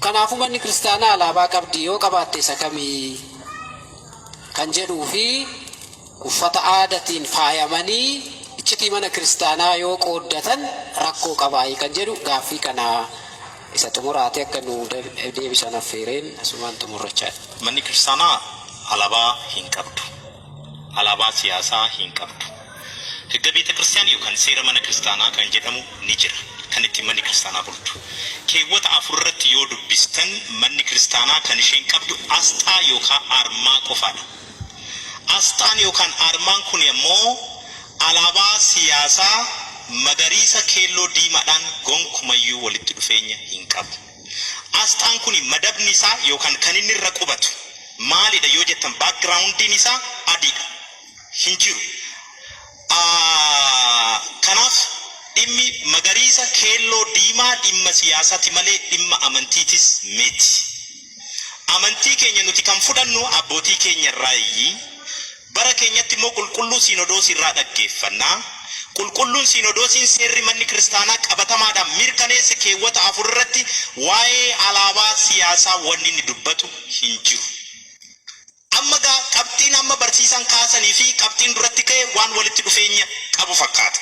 Kanaafuu manni kiristaanaa alaabaa qabdi yoo qabaatte isa kamii kan jedhuu fi uffata aadatiin faayamanii iccitii mana kiristaanaa yoo qooddatan rakkoo qabaayi kan jedhu gaaffii kana isa xumuraati akka nu deebisan affeereen asumaan xumurrachaa. Manni kiristaanaa alaabaa hin qabdu. Alaabaa siyaasaa hin qabdu. Higga beeta kiristiyaanii yookaan seera mana kiristaanaa kan jedhamu ni jira. Kan ittiin manni kiristaanaa bultu. Keewwata 4 irratti yoo dubbistan manni kiristaanaa kan isheen qabdu asxaa yookaan armaa qofaadha. Asxaan yookaan armaan kun immoo alaabaa siyaasaa magariisa keelloo diimaadhaan gonkumayyuu walitti dhufeenya hin qabu. Asxaan kun madabni isaa yookaan kan inni irra qubatu maalidha yoo jettan backgroundiin isaa adiidha. Hin jiru. Kanaaf dhimmi magariisa keelloo diimaa dhimma siyaasaati malee dhimma amantiitis miti. Amantii keenya nuti kan fudhannu abbootii keenya irraayi. Bara keenyatti immoo qulqulluu siinodoosii irraa dhaggeeffannaa. Qulqulluun siinodoosiin seerri manni kiristaanaa qabatamaadhaan mirkaneesse keewwata 4 irratti waa'ee alaabaa siyaasaa wanni inni dubbatu hin jiru. Amma gaa qabxiin amma barsiisaan kaasanii fi qabxiin duratti ka'e waan walitti dhufeenya qabu fakkaata.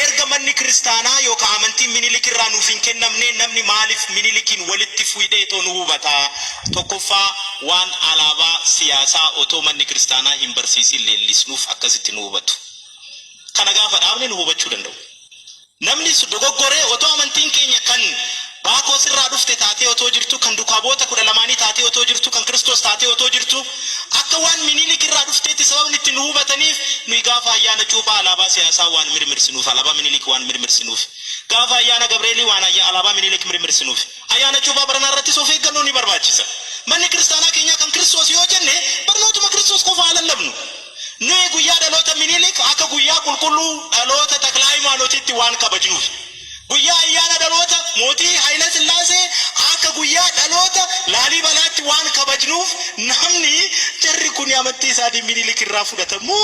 Erga manni kiristaanaa yookaan amantiin Minilik irraa nuuf hin kennamne namni maaliif Minilikiin walitti fuudhee nu hubataa? Tokkoffaa waan alaabaa siyaasaa otoo manni kiristaanaa hin barsiisin leellisnuuf akkasitti nu hubatu. Kana gaafa dhaabne nu hubachuu danda'u. Namni dogoggoree otoo amantiin keenya kan Baakos irraa dhufte taatee otoo jirtu, kan duukaaboota 12 taatee otoo jirtu, kan Kiristoos taatee otoo jirtu, akka waan Minilik irraa dhufteetti sababni itti nu hubataniif nuyi gaafa ayyaana cuuphaa alaabaa siyaasaa waan mirmirsinuuf, alaabaa Minilik waan mirmirsinuuf, gaafa ayyaana Gabreelii waan alaabaa Minilik mirmirsinuuf, ayyaana cuuphaa baranaa irrattis of eeggannoo ni barbaachisa. Manni kiristaanaa keenyaa kan Kiristoos yoo jenne barnootuma Kiristoos qofa haa lallabnu. Nuyi guyyaa dhaloota Minilik akka guyyaa qulqulluu dhaloota Taklaa Hayimaanotiitti waan kabajnuuf. Guyyaa ayyaana dhaloota mootii Haayila Sillaasee akka guyyaa dhaloota Laalibalaatti waan kabajnuuf namni jarri kun amantii isaanii Minilik irraa fudhatamu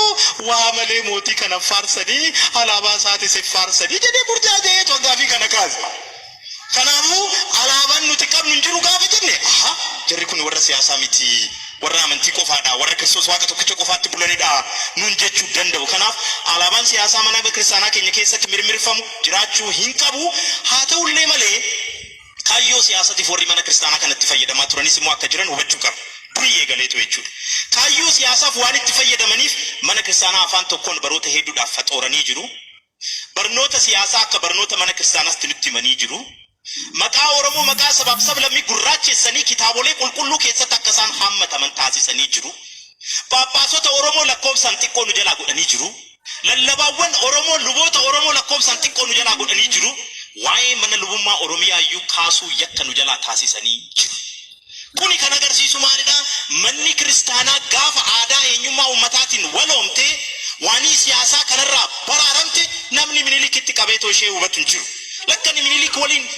waa malee mootii kana faarsanii alaabaa isaatis faarsanii jedhee burjaaja'eetu gaafii kana kaase. Kanaafuu alaabaan nuti qabnu hin jiru gaafa jenne aha jarri kun warra siyaasaa miti, warra amantii qofaadha, warra Kiristoos Waaqa tokkicha qofaatti bulanidha nuun jechuu danda'u. Kanaaf alaabaan siyaasaa mana kiristaanaa keenya keessatti mirmirfamu jiraachuu hin qabu. Haa ta'ullee malee kaayyoo siyaasatiif warri mana kiristaanaa kanatti fayyadamaa turanis immoo akka jiran hubachuu qaba. Durii eegaleetu jechuudha. Kaayyoo siyaasaaf waan itti fayyadamaniif mana kiristaanaa afaan tokkoon baroota hedduudhaaf faxooranii jiru. Barnoota siyaasaa akka barnoota mana kiristaanaatti nutti himanii jiru. Maqaa Oromoo maqaa sabaaf sablammii gurraachessanii kitaabolee qulqulluu keessatti akka isaan hammataman taasisanii jiru. Phaaphaasota Oromoo lakkoofsaan xiqqoo nu jalaa godhanii jiru. Lallabaawwan Oromoo luboota Oromoo lakkoofsaan xiqqoo nu jalaa godhanii jiru. Waa'ee mana lubummaa Oromiyaa iyyuu kaasuu yakka nu jalaa taasisanii jiru. Kuni kan agarsiisu maalidha? Manni kiristaanaa gaafa aadaa eenyummaa uummataatiin waloomte waanii siyaasaa kanarraa baraaramte namni Minilikitti qabeetoo ishee hubatu hin jiru. Lakkani Minilik waliin